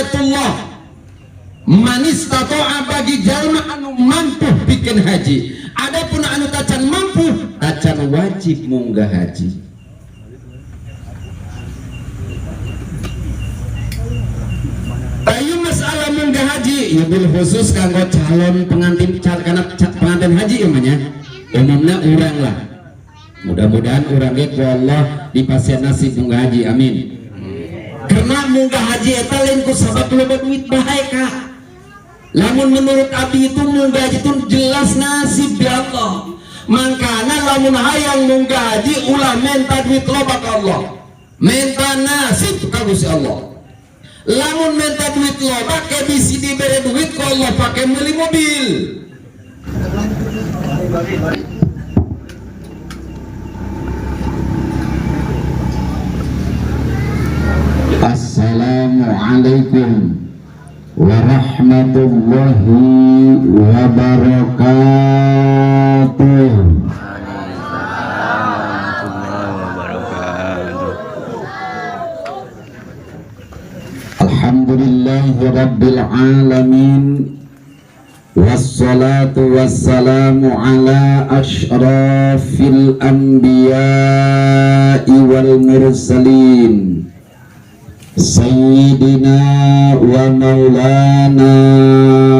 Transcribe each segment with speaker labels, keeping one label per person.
Speaker 1: Baitullah. Man istata'a, bagi jalma anu mampu bikin haji. Adapun anu tacan mampu, tacan wajib munggah haji. Tayu masalah munggah haji ya, bil khusus kanggo calon pengantin, karena pengantin haji ya mah, umumnya urang lah. Mudah-mudahan urang ge ku Allah dipasihan nasib munggah haji, amin. Karena munggah haji eta lain ku sabab loba duit bae ka. Lamun menurut abdi itu munggah haji itu jelas nasib di Allah. Makanya lamun hayang munggah haji, ulah minta duit loba ke Allah, minta nasib ka Gusti Allah. Lamun minta duit loba, ke bisi dibere duit ku Allah pakai beli mobil. Assalamualaikum warahmatullahi wabarakatuh.
Speaker 2: Warahmatullahi wabarakatuh.
Speaker 1: Alhamdulillahi rabbil alamin. Wassalatu wassalamu ala asyrafil anbiya'i wal mursalin, Sayyidina wa maulana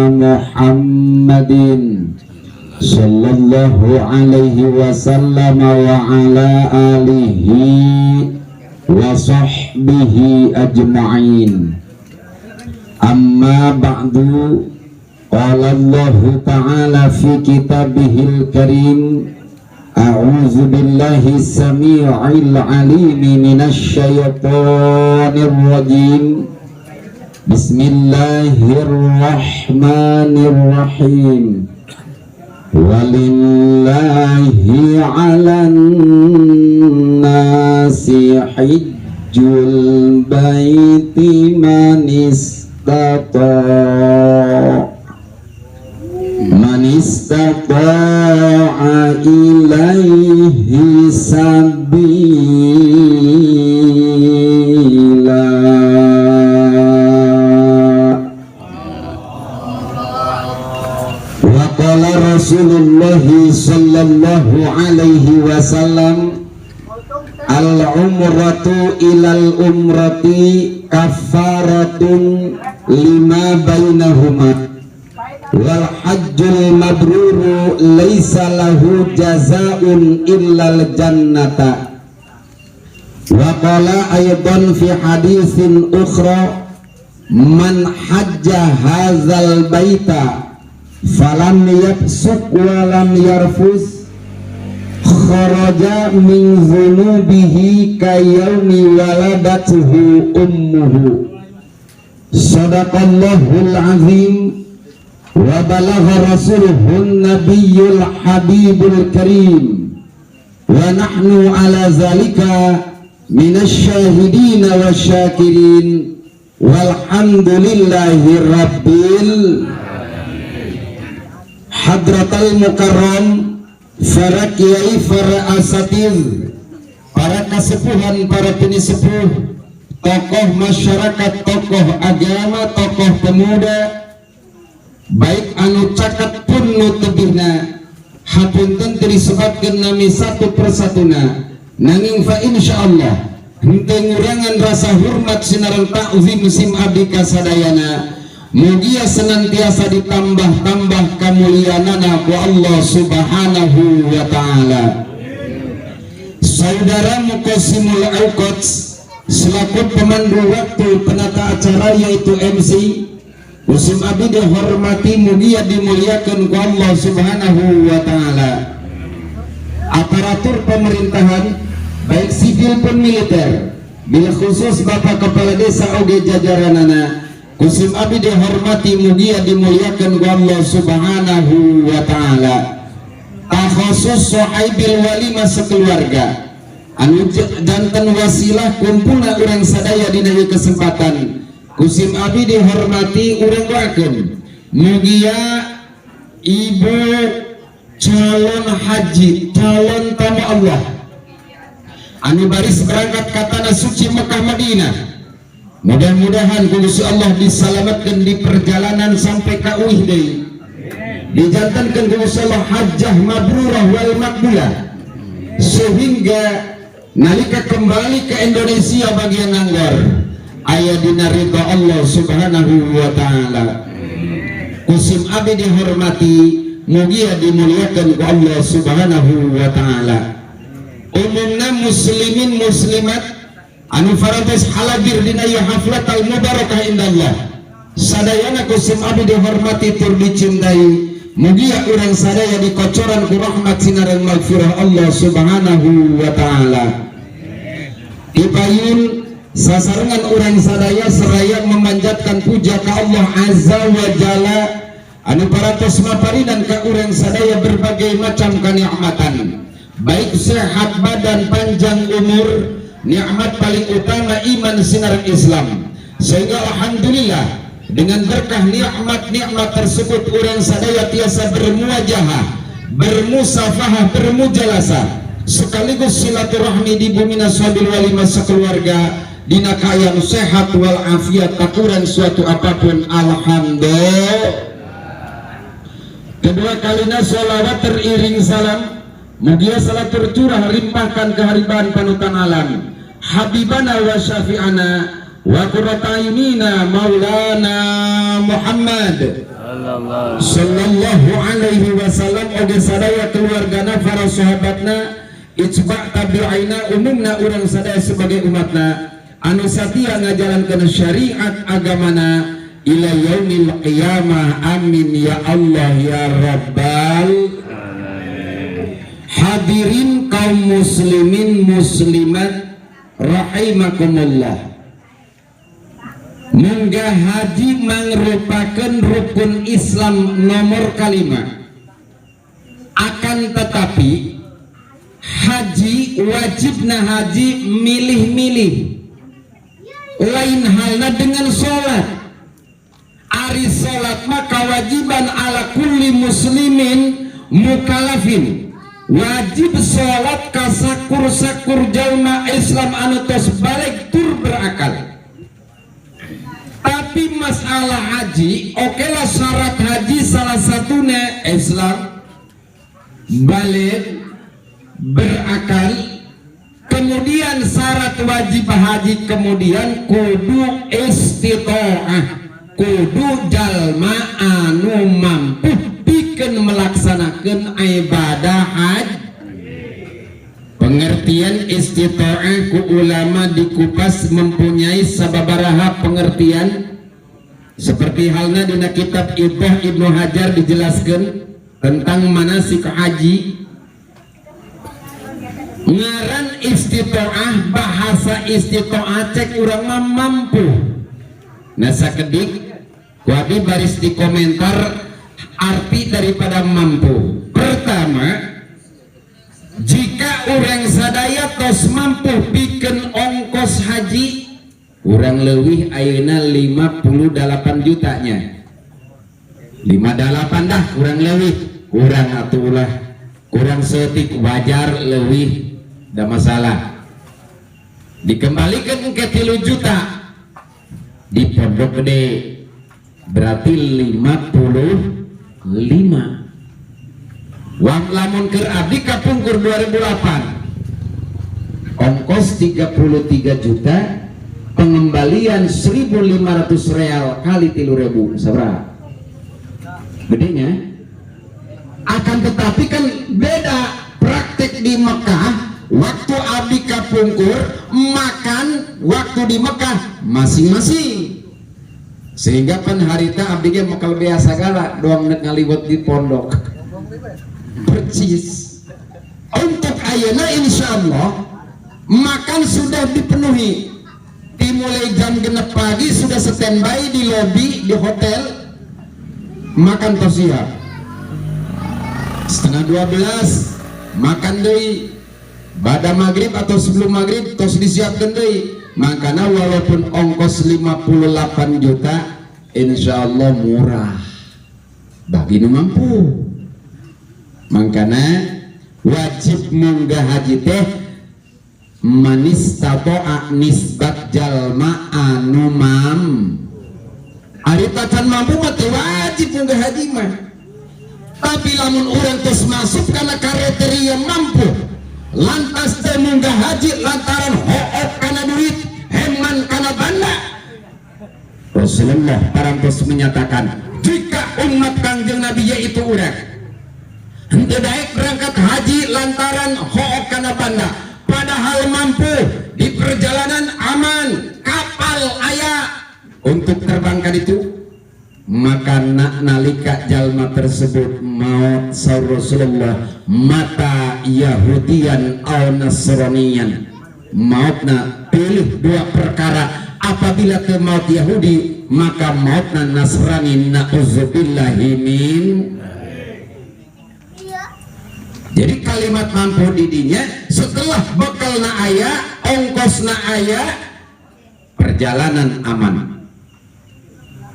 Speaker 1: Muhammadin sallallahu alaihi wasallam wa ala alihi wa sahbihi ajma'in. Amma ba'du. Qala Allah Ta'ala fi kitabihil karim. A'udzu billahi samii'il alimi minasy syaithanir rajim. Bismillahirrahmanirrahim. Walillahi 'alan nasi hijjul baiti man istata'a ilaihi sabila. Wa qala Rasulullah sallallahu alaihi wasallam, al umratu ilal umrati kafaratun lima bainahuma wal hajjul mabruru laisa lahu jazaun illal jannata. Wa qala aidan fi haditsin ukhra, man hajja hadzal baita falam yafsuq wa lam yarfus kharaja min dzunubihi kayaumi waladatuhu ummuhu. Sadaqallahul azim wa balagha rasuluhun nabiyyul habibul karim wa nahnu ala zalika minasyahidin wasyakirin walhamdulillahi rabbil. Hadratal mukarram, para kiai, para asatiz, para kasepuhan, para pinisepuh, tokoh masyarakat, tokoh agama, tokoh pemuda, baik anu caket pun nu tebihna, hapunten teu disebutkeun nami satu persatuna, nanging fa insyaallah henteu ngurangan rasa hormat sinareng ta'zim sim abdi kasadayana. Mugia senantiasa ditambah-tambah kemuliaanana ku Allah Subhanahu wa Ta'ala. Saudara Mukosimul Auqat selaku pemandu waktu, penata acara, yaitu MC, Musim abdi dihormati, mugia dimuliakan ku Allah Subhanahu wa Ta'ala. Aparatur pemerintahan, baik sipil pun militer, bila khusus Bapak Kepala Desa oge jajaranana, Kusim abdi dihormati, mugia dimuliakan ku Allah Subhanahu wa Ta'ala. Khusus sohaibil walimah sekeluarga anu janten wasilah kumpulna urang sadaya dina ieu kesempatan, kusim abdi dihormati, urang doakeun mugia ibu calon haji, calon tamu Allah anu baris berangkat ke tanah suci Mekah Madinah. Mudah-mudahan ku Gusti Allah diselamatkan di perjalanan sampai ka uih deui, dijantenkeun ku Gusti Allah hajjah mabrurah wal makbulah, sehingga nalika kembali ke Indonesia bagian Nangor aya dina ridha Allah Subhanahu wa Ta'ala. Ku sim abdi dihormati, mugia dimuliakan ku Allah Subhanahu wa Ta'ala. Umumna muslimin muslimat anu parantos haladir dina ieu haflatal mubarakah indallah, sadayana ku sim abdi dihormati tur dicintai, mugia urang sadaya dikocoran ku rahmat sinareng magfirah Allah Subhanahu wa Ta'ala. Dipayun sasarengan urang sadaya seraya memanjatkan puja ka Allah Azza wa Jalla anu parantos maparinan ka urang sadaya berbagai macam kenikmatan, baik sehat badan, panjang umur, nikmat paling utama iman sinar Islam, sehingga alhamdulillah dengan berkah nikmat-nikmat tersebut urang sadaya tiasa bermuajahah, bermusafahah, bermujalasah, sekaligus silaturahmi di bumi nasabil walimah sekeluarga dina kaayaan sehat wal afiat, takuran suatu apapun. Alhamdulillah. Kedua kalina sholawat teriring salam mugia salat tercurah limpahkan keharibaan panutan alam, habibana wa syafi'ana wa qurrata ayunina, maulana Muhammad
Speaker 2: Sallallahu
Speaker 1: sallallahu alaihi wasallam, oge sadaya keluargana, para sahabatna, itba' tabi'ina, umumna urang sadaya sebagai umatna anu satia ngajalankeun syariat agamana ila yaumil qiyamah. Amin ya Allah ya rabbal. Hadirin kaum muslimin muslimat rahimakumullah, munggah haji merupakan rukun Islam nomor kalima. Akan tetapi haji wajibna haji milih-milih, lain halnya dengan sholat. Ari sholat maka kewajiban ala kulli muslimin mukalafin, wajib sholat kasakur-sakur jalma Islam anu tos balig tur berakal. Tapi masalah haji, oke lah, syarat haji salah satunya Islam, balig, berakal. Kemudian syarat wajib haji kemudian kudu istitoah, kudu jalma anu mampu pikeun melaksanakan ibadah haji. Pengertian istitoah ku ulama dikupas mempunyai sababaraha pengertian, seperti halnya dina kitab Idah Ibnu Hajar dijelaskan tentang manasik haji. Ngaran istitoah, bahasa istitoah cek urang mah mampu. Nah, sakedik ku abi baris di komentar arti daripada mampu. Pertama, jika urang sadaya tos mampu pikeun ongkos haji, kurang lebih ayeuna 58 jutanya, 58 dah kurang lebih, kurang atulah, kurang saeutik wajar, lebih dah masalah, dikembalikan ke 3 juta di Pondok Gede berarti 55. Wang lamun keur abdi kapungkur 2008 ongkos 33 juta, pengembalian 1500 real kali 3000 sabaraha gedenya. Akan tetapi kan beda praktek di Mekah. Waktu abdi kapungkur makan waktu di Mekah masing-masing, sehingga pan harita abdi ge makal biasa gala doang nek ngaliwet di pondok percis. Untuk ayeuna insya Allah makan sudah dipenuhi, dimulai jam 6 pagi sudah standby di lobi di hotel, makan tos siap, 11.30 makan deui, pada maghrib atau sebelum maghrib tos disiapkan deui. Makanya walaupun ongkos 58 juta, insya Allah murah bagi nu mampu. Makanya wajib munggah haji teh. Man istato'a nisbat jalma anu mam. Ari tacan mampu mah teu wajib munggah haji mah. Tapi lamun urang terus masuk karena kriteria mampu, lantas teu munggah haji lantaran hook kana duit, heman kana banda, Rasulullah parantos menyatakan jika umat Kangjeng Nabi, yaitu urang, henteu daek berangkat haji lantaran hook kana banda, padahal mampu, di perjalanan aman, kapal aya untuk terbangkan itu, maka nak nalika jalma tersebut maut, saur Rasulullah, mata Yahudian au Nasranian, mautna pilih dua perkara. Apabila ke maut Yahudi, maka mautna Nasrani, na'udzubillahi min. Jadi kalimat mampu didinya setelah bekal na aya, ongkos na aya, perjalanan aman,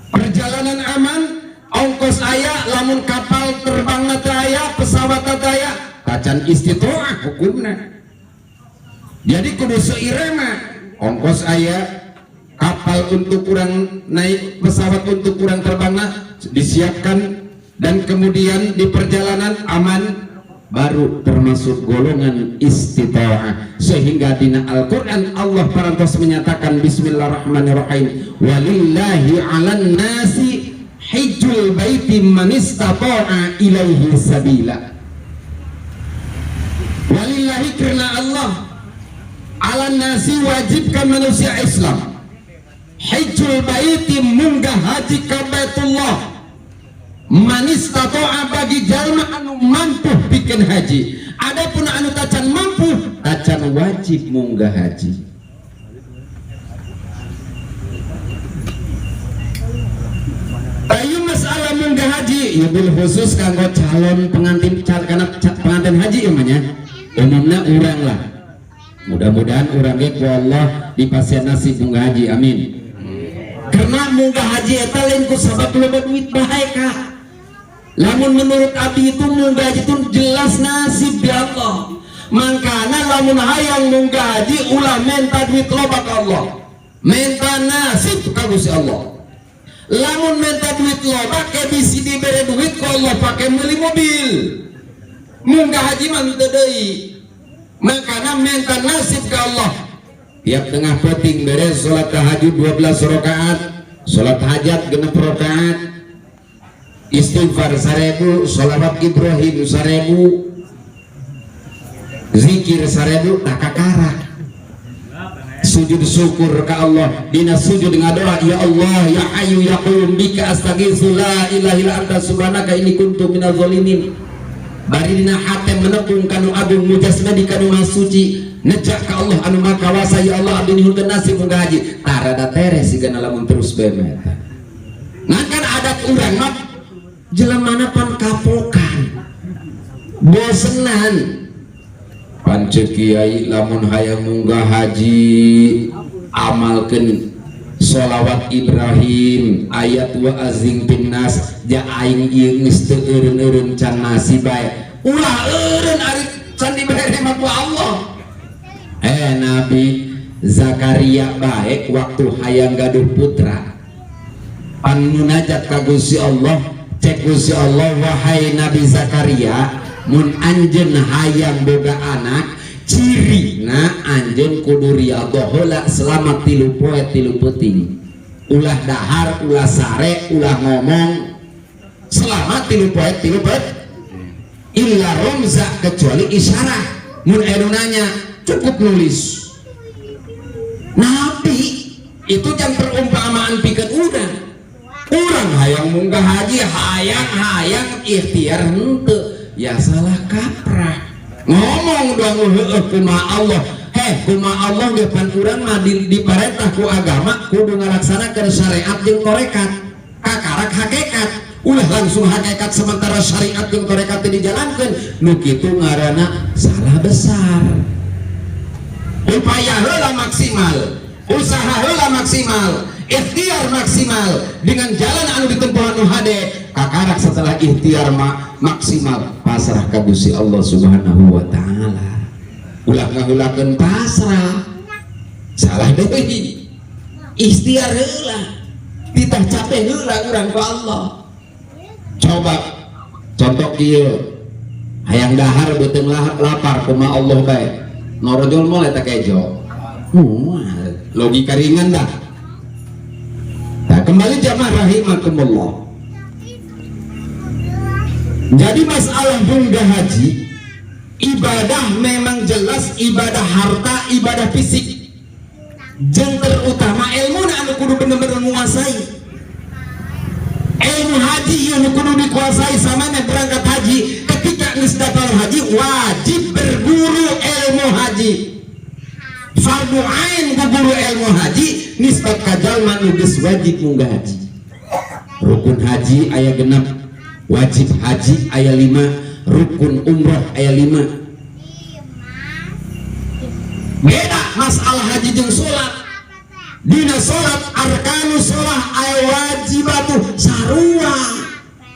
Speaker 1: perjalanan aman, ongkos aya. Lamun kapal terbang na aya, pesawat na aya, tacan istitoah hukumna. Jadi kudu seirama, ongkos aya, kapal untuk kurang naik, pesawat untuk kurang terbang disiapkan, dan kemudian di perjalanan aman, baru termasuk golongan istitoah. Sehingga dina Al-Quran Allah parantos menyatakan, bismillahirrahmanirrahim, walillahi 'alan nasi hijjul baiti man istata'a ilaihi sabila. Walillahi karena Allah, 'alan nasi wajibkan manusia Islam, hijjul baiti munggah haji ka Baitullah, man istata'a bagi jalma anu mampu bikin haji. Adapun anu tacan mampu, tacan wajib munggah haji. Ayo, masalah munggah haji ya bil khusus kanggo calon pengantin karena pengantin haji ya nya, umumnya urang lah, mudah-mudahan urang ge ku Allah dipasihan nasib munggah haji, amin. Karena munggah haji eta lain ku sabab loba duit bae kah. Lamun menurut abdi itu munggah haji itu jelas nasib di Allah. Makanya lamun hayang munggah haji, ulah minta duit loba ke Allah, minta nasib ka Gusti Allah. Lamun minta duit loba ke bisi dibere duit ku Allah pakai beli mobil, munggah haji mah teu deui. Makanya minta nasib ke Allah. Tiap tengah peuting beres sholat tahajud 12 rakaat, sholat hajat 6 rakaat, istighfar 1000, sholawat Ibrahim 1000, zikir 1000, tak kakara sujud syukur ke Allah. Dina sujud ngadoa, ya Allah ya hayyu ya qayyum bika astaghitsu la ilaha illa anta subhanaka inni kuntu minaz zalimin. Bari dina hate menepung kanu agung mujasma di kanu maha suci, nejak ka Allah anu maha kawasa, ya Allah, abdi nyuhunkeun nasib munggah haji. Tarada teres sigana lamun terus bae eta. Nah, kan adat urang mah jelemana pan kapokan, bosenan. Pan ceuk kiai, lamun hayang munggah haji, amalkeun sholawat Ibrahim, ayat wa adzin finnas. Ja aing ieu geus teu eureun-eureun, can nasib bae. Ulah eureun ari can dibere mah ku Allah. Nabi Zakaria baik waktu hayang gaduh putra, pan munajat ka Gusti Allah. Cek Gusti Allah, wahai Nabi Zakaria, mun anjeun hayang boga anak, cirina anjeun kudu riyadhah heula selama 3 poe 3 peuting, ulah dahar, ulah sare, ulah ngomong selama 3 poe 3 peuting, illa romza, kecuali isyarat. Mun anu nanya cukup nulis. Nabi itu yang perumpamaan pikeun urang. Urang hayang munggah haji, hayang hayang ikhtiar henteu, ya salah kaprah. Ngomong doang, heueuh, kumaha Allah, heh, kumaha Allah ge pan urang mah diparentah ku agama kudu ngalaksanakeun syariat jeung tarekat, kakarak hakikat. Ulah langsung hakikat sementara syariat jeung tarekat teu dijalankeun. Nu kitu ngaranna salah besar. Upaya heula maksimal, usaha heula maksimal, ikhtiar maksimal dengan jalan anu ditempuh anu hade. Kakarak setelah ikhtiar maksimal, pasrah ka Gusti Allah Subhanahu wa taala. Ulah ngaheulakeun pasrah, salah deui. Ikhtiar heula, titah capek heula urang ku Allah. Coba contoh kieu, hayang dahar beuteung lapar, kumaha Allah bae norojol moal eta kejo? Moal. Logika ringan dah. Nah, kembali jamaah rahimakumullah. Jadi masalah munggah haji, ibadah memang jelas ibadah harta, ibadah fisik, jeung terutama ilmu anu kudu bener-bener menguasai ilmu haji yang kudu dikuasai. Sama berangkat haji, ketika geus daftar haji wajib berguru ilmu haji, fardu ain guru ilmu haji nisbat ka jalma nu geus wajib munggah haji. Rukun haji aya 6, wajib haji aya 5, rukun umroh aya 5. Beda masalah haji jeung salat. Dina salat arkanu sholat aya wajibatu sarua,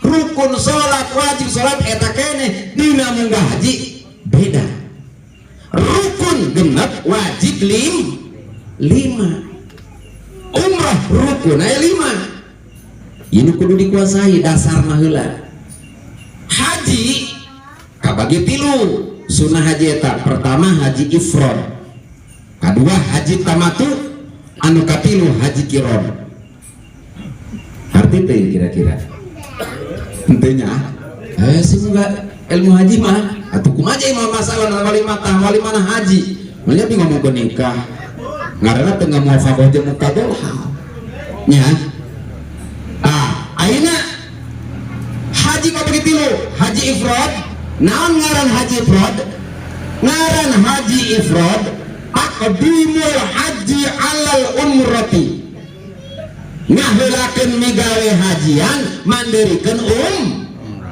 Speaker 1: rukun salat, wajib salat eta keneh. Dina munggah haji beda, rukun 6, wajib 5, umroh rukun aya 5. Ini kudu dikuasai dasar heula. Haji kabagi tilu sunnah haji eta. Pertama haji ifrad, kedua haji tamatu, anu katilu haji kiron. Arti teh kira-kira henteu nya semoga ilmu haji mah atuh kumaha mah masalah wali mata wali mana haji. Makanya bi ngomong ke nikah ngaranna teu muwafaqah jeung muqtadal nya. Ah, ayeuna haji kabagi tilu. Haji ifrad, naon ngaran haji ifrad? Ngaran haji ifrad taqdimul haji alal umrati, ngaheulakeun migawe hajian mandirikeun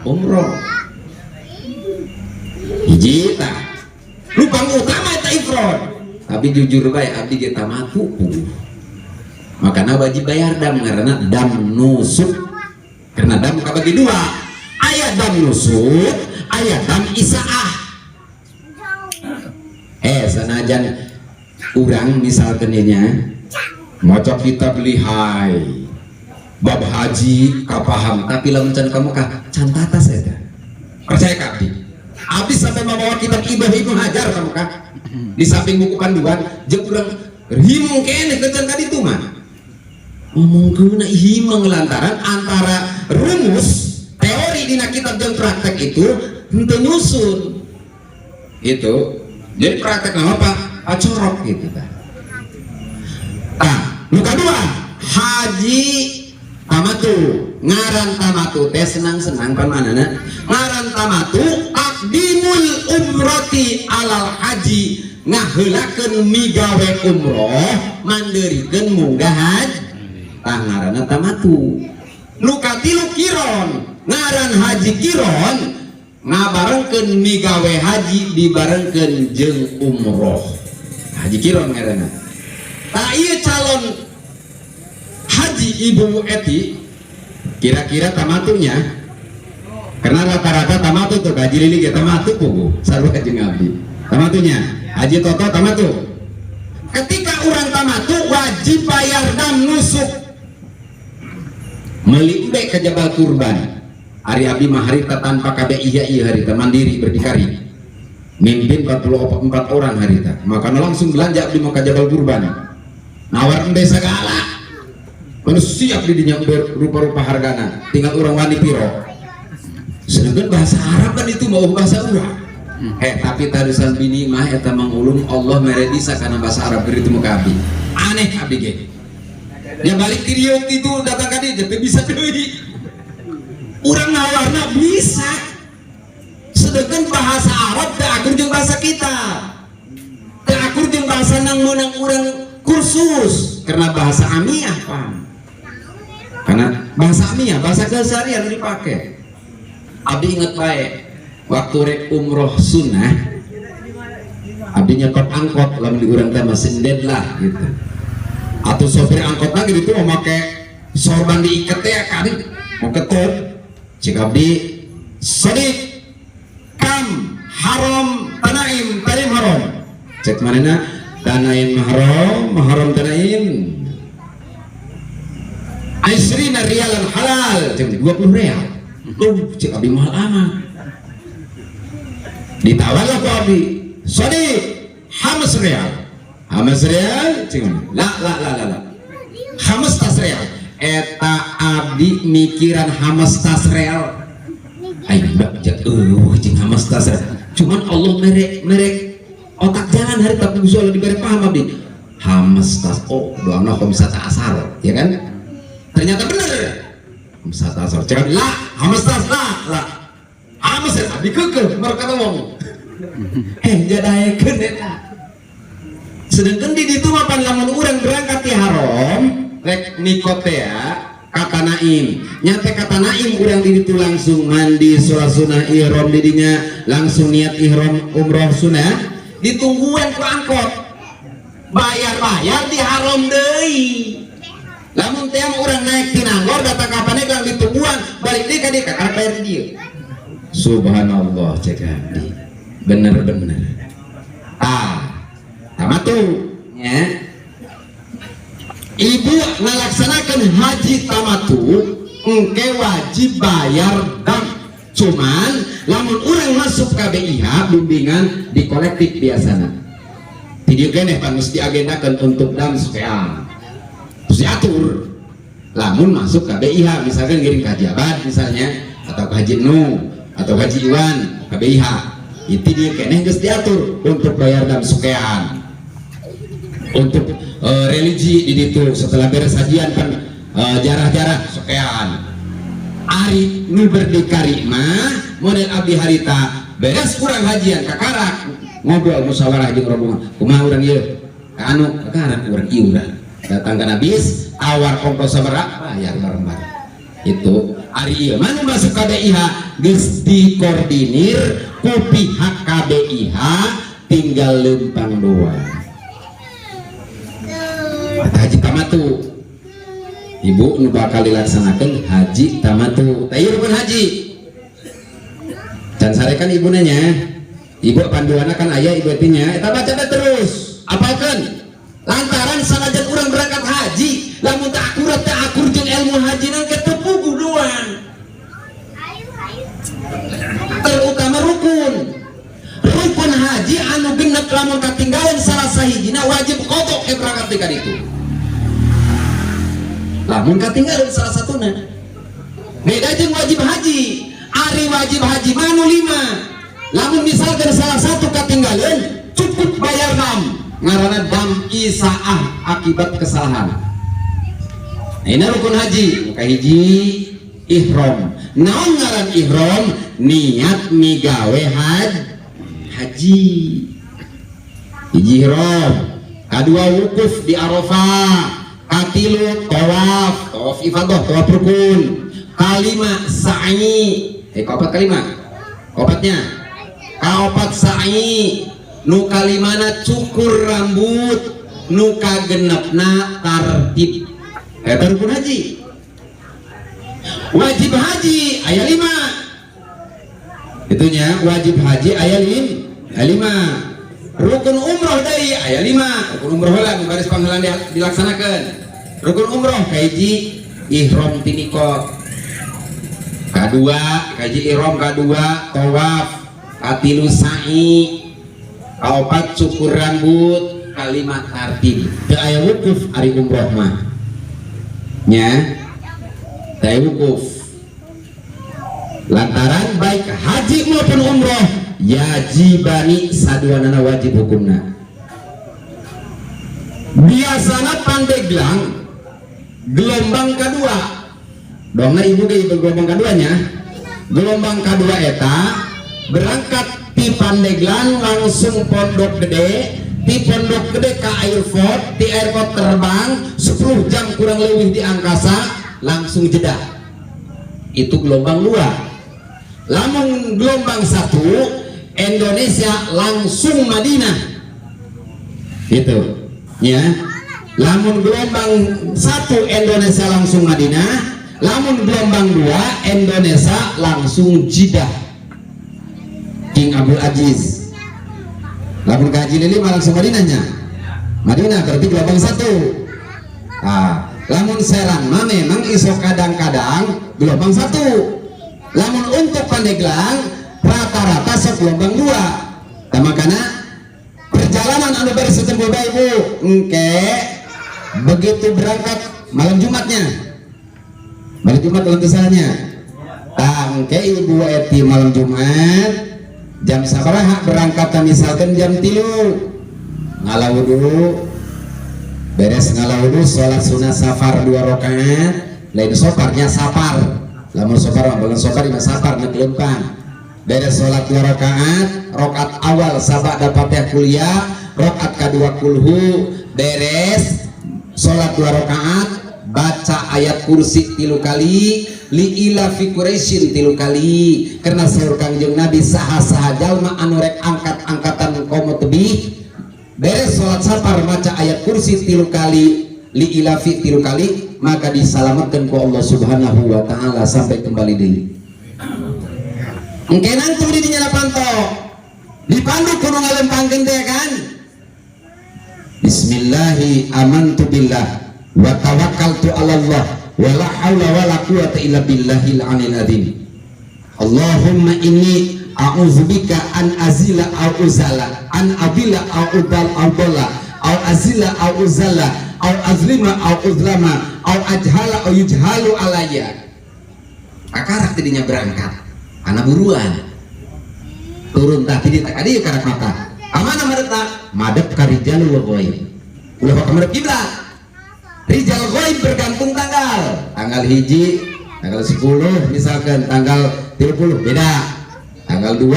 Speaker 1: umroh. Hiji tah lubang utama eta ifrad. Tapi jujur bae, abdi ge tamatu, makana wajib bayar dam, karena dam nusuk. Karena dam kabagi dua, aya dam nusuk, aya dam isaah. Sanajan urang misalkan nya maca kitab lihai bab haji kapaham, tapi lamun can ka Mekah can tatas eta. Percaya ka abdi, abdi sampai membawa kitab Ibah Ibnu Hajar ka Mekah di samping buku panduan, jeung urang himung keneh kecan ka ditu mah ngomongkeun himeng, lantaran antara rumus teori dina kitab dan praktek itu henteu nyusun itu. Jadi praktek nama apa acorok gitu tah. Ah, nu kadua haji tamatu. Ngaran tamatu teh senang-senang pan manana. Ngaran tamatu taqdimul umrati alal haji, ngaheulakeun migawe umroh mandirikeun munggah haji, tah ngaranna tamatu. Nu katilu kiron. Ngaran haji kiron ngabarengkeun migawe haji dibarengkeun jeung umroh, haji kiron ngaranna. Tah, ieu calon haji ibu eti kira-kira tamatunya, karena rata-rata tamatu tuh. Haji Lili ge tamatu pugu, sarua jeung abdi tamatunya. Haji Toto tamatu. Ketika urang tamatu wajib bayar dam nusuk, meuli embe ke Jabal Kurban. Ari abdi mah harita tanpa KB iya iya, harita mandiri berdikari, mimpin 44 orang harita, makanya langsung belanja. Abdi mau ke Jabal Kurban, nawar embe segala. Mana siap di dinya embe rupa-rupa hargana, tinggal urang wani piro. Sedangkan bahasa Arab kan itu mau bahasa urang. Tapi tarusan bini mah eta mangulum Allah mere bisa karena bahasa Arab itu muka abdi aneh. Abdi ge ya balik ke Riau itu datang ka dieu teu bisa deui, urang nawarna bisa, sedangkan bahasa Arab teu akur jeung bahasa kita, teu akur jeung bahasa nang meunang urang kursus, karena bahasa amiyah pam, karena bahasa amiyah, bahasa keseharian dipakai. Abdi inget baik waktu rek umroh sunnah, abdi nyetop angkot, lamun di urang teh masih den lah gitu, atau sopir angkot lagi itu mau make sorban diiket ya kan, mau ketut. Cik abdi, "Sodik kam haram tanaim tarim haram." Cek manehna Tan'im mahram, mahram Tan'im. 20 rialan halal, cek 20 real. Tuh, cek abdi mahal amat. Ditawarlah ku abdi. Sodi, hamas real. Hamas real, cek mana? La la la la la. Hamas tas real. Eta abdi mikiran hamas tas real. Ayo mbak, cek jeung hamas tas real. Cuman Allah merek merek otak jalan hari tapi bisa Allah diberi paham abdi. Hamas tas, oh doana khamsata asar, ya kan? Ternyata bener. Khamsata asar. Cek la, hamas tas la la. Hamas abdi keukeuh mereka ngomong. Eh jadaekeun eta. Sedangkan di ditu mah pan lamun urang berangkat ti haram rek mikot teh ka Tan'im. Nyampe ka Tan'im urang di ditu langsung mandi sholat sunnah ihram di dinya, langsung niat ihram umroh sunnah, ditungguan ku angkot. Bayar-bayar di haram deui. Lamun teh urang naik ti Nangor datang ka Pandeglang ditungguan, balik deui ka dieu kakara bayar di dieu. Subhanallah, cek abdi. Bener-bener. Ah, tamatu ya. Ibu ngelaksanakan haji tamatu engke wajib bayar dam. Cuman lamun urang masuk ke BIH bimbingan di kolektif biasana. Di dieu keneh pan mesti diagendakan untuk dam sekian. Terus diatur. Lamun masuk ke BIH misalkan ngiring ke Haji Abad misalnya atau ke Haji Nu atau Haji Iwan ke BIH. Itu dia keneh geus diatur untuk bayar dam sekian. Untuk religi di ditu setelah beres hajian kan jarah-jarah sekian. Ari nu berdikari mah model abdi harita beres kurang hajian kakarak ngobrol musyawarah jeung rombongan kumaha urang ieu ka anu kakarak urang ieu urang datang kana bis tawar ongkos sabaraha bayar bareng-bareng itu. Ari ieu mah nu masuk ka BIH geus dikoordinir ku pihak KBIH, tinggal lempang doang. Eta haji tamatu, ibu nu bakal dilaksanakan haji tamatu. Tah, ieu rukun haji can sare kan ibu nanya, ibu panduanna kan aya ibu nya eta baca teh terus apalkeun, lantaran sanajan urang berangkat haji lamun tak akurat, tak akur jeung ilmu haji nang ketepugu doang, terutama rukun rukun haji anu genep. Lamun katinggalan salah sahijina wajib qadha ke berangkat di itu. Lamun katinggalan salah satuna, beda jeung wajib haji. Ari wajib haji mah nu lima, lamun misalkan salah satu katinggalan cukup bayar dam, ngaranna dam isaah akibat kesalahan. Nah, ini rukun haji. Kahiji ihram. Naon ngaran ihram? Niat migawe haji. Hiji ihram, kadua wukuf di Arafah, katilu tawaf, tawaf ifadah, tawaf rukun, kalima sa'i, eh kaopat kalima, kaopatnya, kaopat sa'i, nu kalimana cukur rambut, nu kagenepna tartib. Eta rukun haji. Wajib haji aya lima itunya, wajib haji aya lima. Rukun umroh deui aya lima. Rukun umroh lah nu baris panghelaan dilaksanakan. Rukun umroh kahiji ihram ti mikot, kadua kahiji ihram, kadua tawaf, katilu sa'i, kaopat cukur rambut, kalima tartib. Teu aya wukuf ari umroh mah nya, teu aya wukuf, lantaran baik haji maupun umroh yajibani, saduanana wajib hukumna. Biasana Pandeglang gelombang kedua dongna ibu ge ibu gelombang keduanya. Gelombang kedua eta berangkat di Pandeglang langsung Pondok Gede, di Pondok Gede ke airport, di airport terbang 10 jam kurang lebih di angkasa langsung Jeddah. Itu gelombang dua. Lamun gelombang satu Indonesia langsung Madinah gitu ya. Lamun gelombang satu Indonesia langsung Madinah, lamun gelombang dua Indonesia langsung Jeddah, King Abdul Aziz. Lamun ke Haji Lili mah langsung Madinahnya. Madinah berarti gelombang 1. Nah, lamun Serang mah memang iso kadang-kadang gelombang 1. Lamun untuk Pandeglang rata-rata sok gelombang 2. Nah, makanya perjalanan anu beres setembul bae, Bu, engke begitu berangkat malam Jumatnya, malam Jumat dalam misalnya, tah engke Ibu Eti malam Jumat jam sabaraha berangkat? Misalkan jam 3 ngala wudu, beres ngala wudu, sholat sunah safar dua rakaat. Lain sofarnya, safar. Lamun sofar mah bulan sofar lima, safar nek lempang. Beres sholat dua rakaat, rakaat awal sabada Fatihah kuliah, rakaat kedua kulhu. Beres sholat dua rakaat, baca ayat kursi tilu kali, li'ilafi Quraisyin tilu kali, karena saur Kangjeng Nabi, saha-saha jalma anu rek angkat-angkatan komo tebih, beres sholat safar maca ayat kursi tilu kali, li'ilafi tilu kali, maka diselamatkan ku Allah Subhanahu wa Ta'ala sampai kembali deui. Engke nangtung di dinya panto dipandu kudu ngalempangkeun teh kan, "Bismillahi amantu billah wa tawakkaltu ala Allah wa la haula wa la quwata illa billahil aliyil azim. Allahumma inni a'udzubika an azila au uzala, an adila au udal au dalla, au azila au uzala, au azlima au uzlama, au ajhala au yujhalu alayya." Akarak tidinya berangkat anak buruan turun, tah ti dieu ka dieu karak mata amana madepna, madep ka rijalul ghaib. Ulah bakal madep kiblat. Rijal ghaib bergantung tanggal, tanggal 1, tanggal 10, misalkan tanggal 30 beda, tanggal 2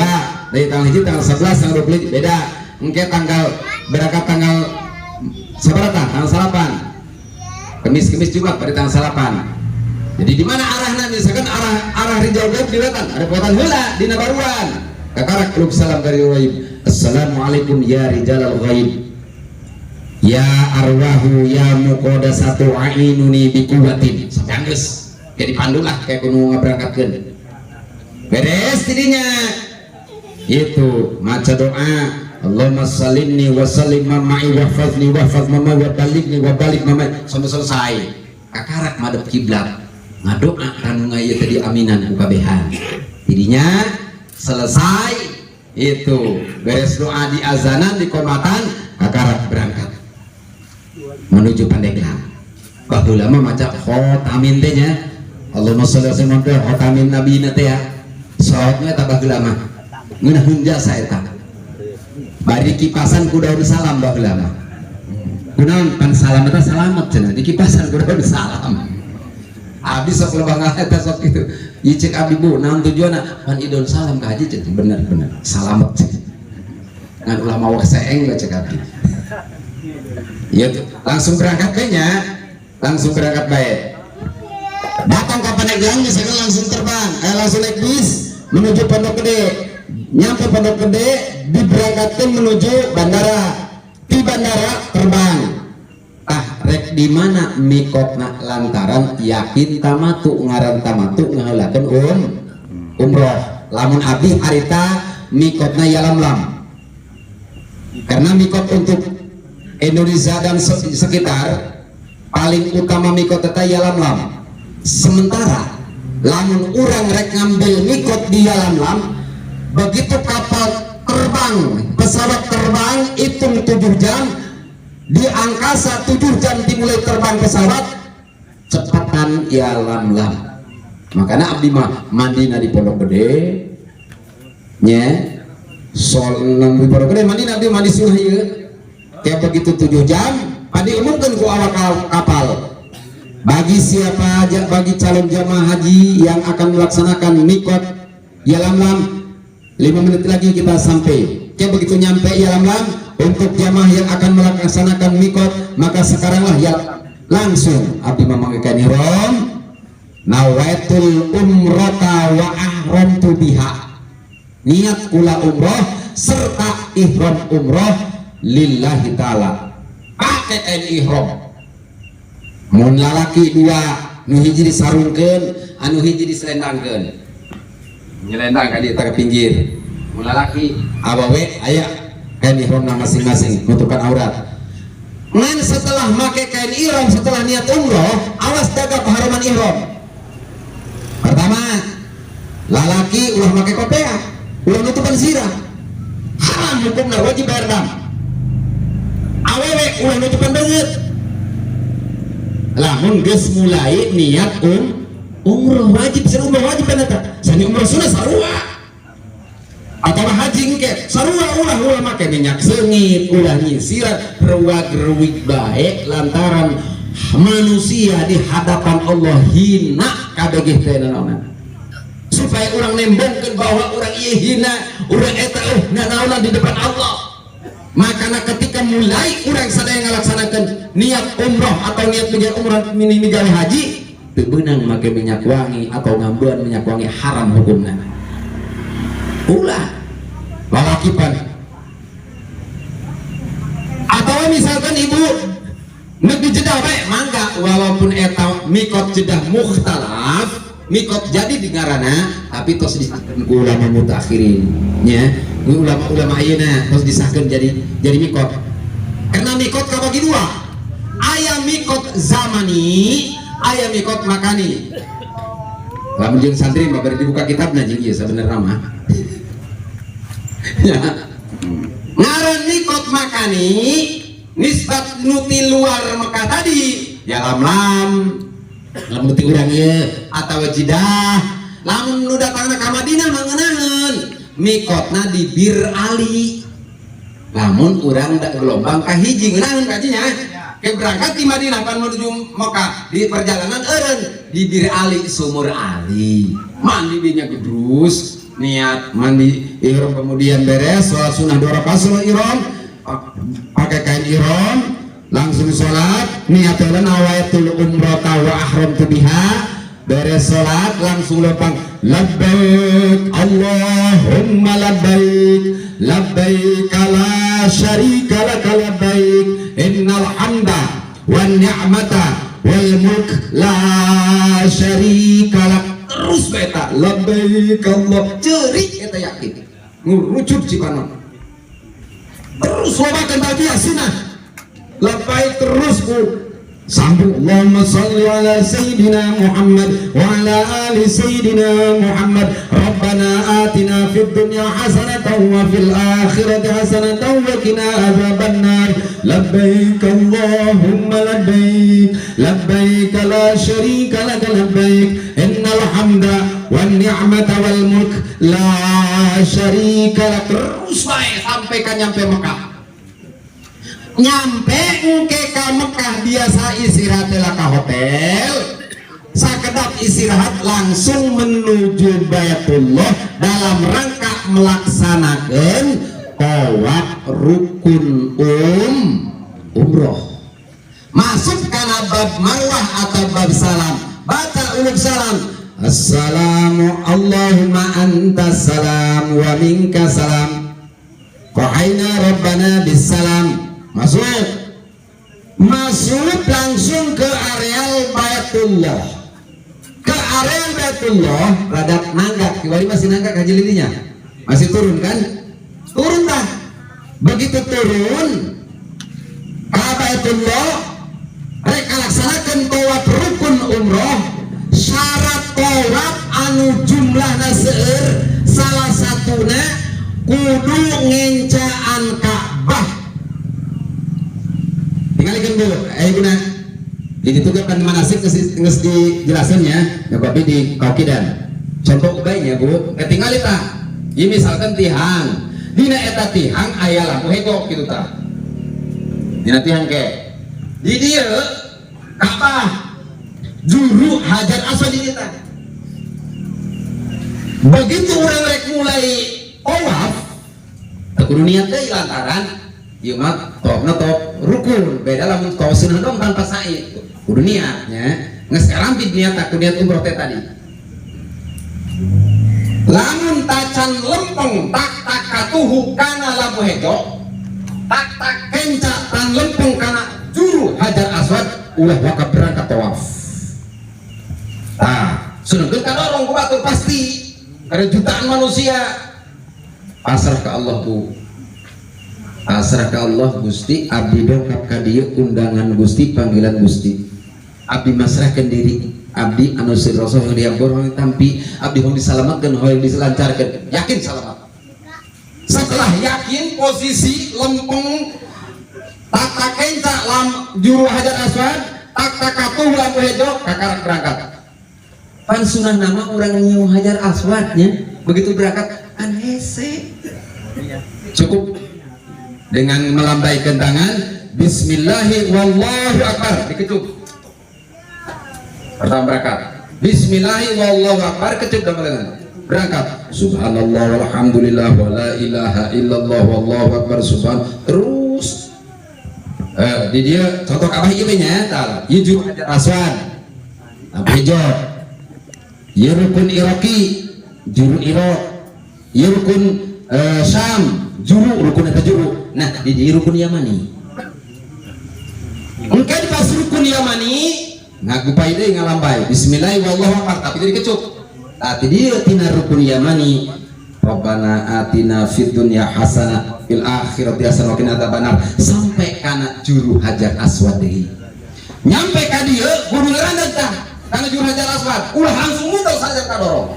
Speaker 1: dari tanggal 1, tanggal 11, tanggal 20 beda. Engke tanggal berangkat tanggal sabaraha? Tanggal salapan, Kemis, Kemis, Jumat pada tanggal salapan. Jadi di mana arahnya? Misalkan arah arah rijal ghaib di wetan, ada wetan heula di Nabaruan, kakarak uluk salam dari ghaib, "Assalamualaikum ya rijalal ghaib, ya arwahu ya muqaddasatu a'inuni biquwwatin." Sampai geus kayak dipandu lah, kayak kudu ngaberangkatkeun. Beres tidinya itu maca doa, "Allahumma salimni wa salim mama'i wahfazni wahfaz mama wa baligni wa balik mama," sampai selesai. Kakarak madep kiblat, ngadoa kanu ieu tadi aminan ku kabehan. Tidinya selesai itu, beres doa, di azanan, di komatan, kakarak berangkat menuju Pandeglang. Baheula mah maca khotamin teh nya, "Allahumma sholli wa sallim teh khotamin nabiyina" teh ya. Salawatnya eta baheula mah ngeunaheun jasa eta, bari kipasan ku daun salam. Baheula mah kunaon pan salam eta salamet cenah, di kipasan ku daun salam. Abdi sok lebah eta sok gitu. Ieu cek abdi, "Bu, naon tujuanna?" "Pan daun salam ka haji," cek. "Bener bener salamet," cek. Ngan ulah mawa seeng lah, cek abdi. Ya tuh, langsung berangkat kayaknya, langsung berangkat baik. Datang ke Pandeglang misalkan langsung terbang, langsung naik bis menuju Pondok Gede. Nyampe Pondok Gede, diberangkatkan menuju bandara. Di bandara terbang. Ah, rek di mana mikotna? Lantaran yakin tamatu, ngaran tamatu ngaheulakeun umroh. Lamun abdi harita mikotna Yalamlam. Karena mikot untuk Indonesia dan sekitar paling utama mikot eta Yalamlam. Sementara lamun urang rek ngambil mikot di Yalamlam, begitu kapal terbang, pesawat terbang, hitung 7 jam di angkasa, 7 jam dimulai terbang pesawat, cepatan Yalamlam. Makanya abdi mah mandi di Pondok Gede nya, sol di Pondok Gede mandi. Abdi mandi sunnah ieu, kayak begitu 7 jam pada diumumkan ku awak kapal, bagi siapa aja, bagi calon jamaah haji yang akan melaksanakan mikot Yalamlam, 5 menit lagi kita sampai. Kayak begitu nyampe Yalamlam, untuk jamaah yang akan melaksanakan mikot maka sekaranglah ya. Langsung abdi memakai ihram, "Nawaitul umrata wa ahramtu biha," niat kula umroh serta ihram umroh lillahi ta'ala. Pakai kain ihram, mun lalaki dua, nu hiji disarungkeun, anu hiji diselendangkeun, nyelendang ka dieu ke pinggir. Mun lalaki, awewe aya Kain ihramna masing-masing nutupan aurat. Ngan setelah make kain ihram, setelah niat umroh, awas jaga keharuman ihram. Pertama, lalaki ulah make kopea, ulah nutupan sirah, haram hukumna, wajib bayar dam. Awewe ulah nutupan beungeut. Lamun geus mulai niat umroh wajib, sih umroh wajib kan eta. Sani umroh sunnah sarua atau haji engke sarua, ulah ulah make minyak seungit, ulah nyisiran, ruag ruwig baik, lantaran manusia di hadapan Allah hina kabeh teh naonan. Supaya orang nembongkeun bahwa orang ieu hina, orang eta naonan di depan Allah. Makanya ketika mulai orang sadaya ngalaksanakan niat umroh atau niat migawe umroh mini migawe haji, teu beunang make minyak wangi atau ngambean minyak wangi, haram hukumna. Ulah lalaki pan. Atau misalkan ibu nek di Jeddah bae mangga, walaupun eta mikot Jeddah mukhtalaf, mikot jadi di ngaranna, tapi tos disahkeun ku ulama mutakhirin nya, ku ulama-ulama ayeuna tos disahkeun jadi mikot. Karena mikot kabagi dua, aya mikot zamani, aya mikot makani. Lamun jeung santri mah bari dibuka kitabna jeung ieu sabenerna mah ya. Ngaran mikot makani nisbat nu ti luar Mekah tadi ya, lam lam lamun ti urang ieu atawa Jidah. Lamun nu datangna ka Madinah mah ngeunaheun mikotna di Bir Ali. Lamun urang da gelombang kahiji ngeunaheun kajinya ke berangkat di Madinah pan menuju Mekah, di perjalanan eureun di Bir Ali, Sumur Ali, mandi dinya gedrus, niat mandi ihram, kemudian beres sholat sunnah dua rakaat, sholat ihram, pakai kain ihram, langsung sholat, niat nawaitul umrata wa ahramtu biha. Beres sholat langsung lempang labbaik Allahumma labbaik, labbaik la syarika laka labbaik, innal hamda wan ni'mata wal mulk la syarika lak. Terus beta labbaik Allah, ceurik eta, yakin ngurucut cipanon. Terus lobakan talbiyah sunnah labbaik terus, Bu. Sambung Allahumma salli ala Sayyidina Muhammad wa ala ali Sayyidina Muhammad, Rabbana atina fid dunya hasanatan wa fil akhirati hasanatan wa qina adzabannar, labbaik Allahumma labbaik, labbaik la syarika laka labbaik, innal hamda wan ni'mata wal mulk la syarika lak. Terus bae sampai ka nyampe Mekah. Nyampe engke ka Mekah biasa istirahat lah ka hotel sakedap, istirahat langsung menuju Baitullah dalam rangka melaksanakan tawaf rukun umroh. Masuk karena bab marwah atau bab salam, baca uluk salam, assalamu Allahumma anta salam wa minka salam Qahaina Rabbana bisalam. Masuk, masuk langsung ke areal Baitullah. Ke areal Baitullah rada nanggak, kiwari masih nanggak haji lilinya, masih turun kan, turun dah. Begitu turun ke Baitullah, mereka laksanakan tawaf rukun umroh. Syarat tawaf anu jumlahna seueur, salah satuna kudu ngencaan Ka'bah. Tinggalkan dulu guna jadi itu kan manasik geus dijelasin ya ya, tapi di kaukidan contoh ubaynya, Bu. Tinggal tah ieu misalkan tihang, dina eta tihang aya lampu hego kitu. Tah, dina tihang ke di dieu Ka'bah, juru Hajar Aswad di dieu. Begitu urang rek mulai tawaf teu kudu niat deui, lantaran ieu mah tawafna tawaf rukun. Beda lamun tawaf sunnah dong tanpa sa'i, kudu niatnya. Geus karampit niat aku, niat umroh teh tadi. Lamun tacan lempeng tak tak katuhu kana lampu hejo, tak tak kenca tan lempeng kana juru Hajar Aswad, ulah waka berangkat tawaf. Tah, sedangkan kadorong ku batur pasti karena jutaan manusia. Pasrah ke Allah, Bu. Pasrah ke Allah. Gusti, abdi dongkap ka dieu, undangan Gusti, panggilan Gusti, abdi masrahkeun diri abdi anu sir rasul yang diampun, hoyong tampi abdi, hoyong diselamatkan, hoyong dilancarkan, yakin selamat. Setelah yakin, posisi lempeng, tak tak kenca lam juru Hajar Aswad, tak tak katuh lampu hejo, kakarak berangkat. Pan sunah nama orang nyium Hajar Aswadnya. Begitu berangkat kan hese, cukup dengan melambaikan tangan, Bismillahi wallahu akbar, dikecup. Pertama berangkat, Bismillahi wallahu akbar, kecup dalam lengan, berangkat, subhanallah walhamdulillah wa la ilaha illallah wallahu akbar, subhan terus. Di dia contoh Ka'bah ieu nya, tah ieu juru Hajar Aswad, lampu hijau. Ieu rukun Iraki, juru Irak. Ieu rukun Syam, juru rukun eta juru. Nah, di dieu rukun Yamani. Engke di pas rukun Yamani ngagupai deui, ngalambai, Bismillah wallahu akbar, tapi jadi kecup. Tah, dieu tina rukun Yamani, Rabbana atina fid dunya hasanah fil akhirati hasanah wa qina adzabannar, sampai kana juru Hajar Aswad deui. Nyampe ka dieu kudu ngarandeug tah kana juru Hajar Aswad, ulah langsung muter saja kadorong,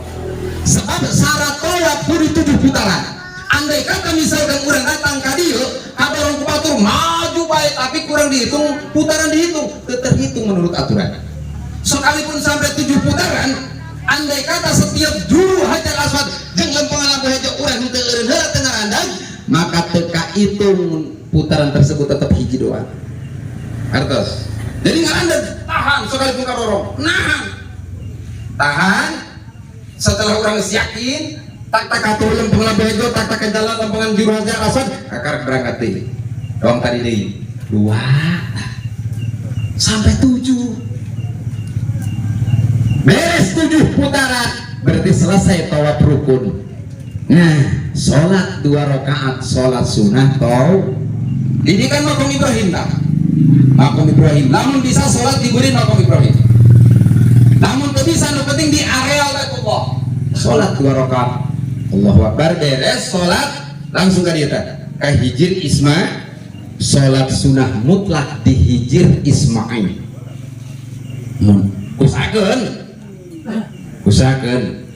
Speaker 1: sebab syarat tawaf kudu 7 putaran. Andai kata misalkan urang datang ka dieu, kadorong ku batur, maju baik, tapi kurang dihitung putaran, dihitung teu terhitung menurut aturan. Sekalipun sampai 7 putaran, andai kata setiap juru Hajar Aswad jeung lempengan lampu hejo urang teu eureun heula, teu ngarandag, maka teu kahitung putaran tersebut, tetap hiji doang artos. Jadi ngarandag, tahan, sekalipun kadorong nahan, tahan. Setelah orang yakin, tak tak atur lempeng lampu hejo, tak tak jalan lempengan juru Hajar Aswad, kakar berangkat deui dong, tadi deui dua sampai 7. Beres 7 putaran berarti selesai tawaf rukun. Nah, sholat 2 rakaat, sholat sunnah tau. Ini kan makom Ibrahim tak, makom Ibrahim. Namun bisa sholat di buri makom Ibrahim, namun tak bisa, nu penting di areal Baitullah sholat 2 rakaat, Allahu Akbar. Beres sholat langsung ke dia ke Hijir Isma, sholat sunnah mutlak di Hijir Ismail. Mun usahakeun, usahakeun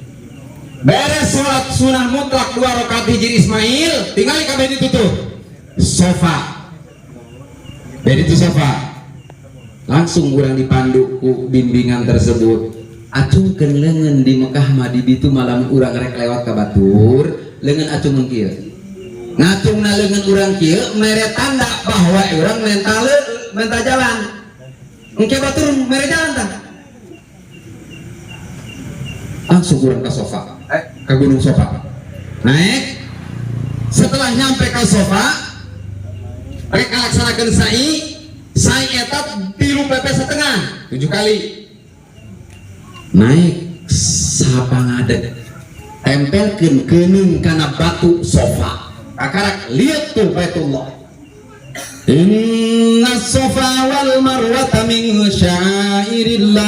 Speaker 1: beres sholat sunnah mutlak 2 rakaat Hijir Ismail, tinggal kabeh ditutup sofa, beda itu sofa, langsung urang dipandu ku bimbingan tersebut, acungkeun leungeun. Di Mekah mah di ditu malam urang rek lewat ka batur, leungeun acung kieu, ngacungna leungeun urang kieu mere tanda bahwa urang menta jalan. Engke batur mere jalan tah, langsung urang ke sofa, ke gunung Sofa, naik. Setelah nyampe ke sofa, rek ngalaksanakeun sa'i. Sa'i eta 3 PP setengah, 7 kali. Naik sapangadeg, tempelkeun keuneung kana batu sofa, kakarak lihat tuh Baitullah. Inna sofa wal marwata min syairillah.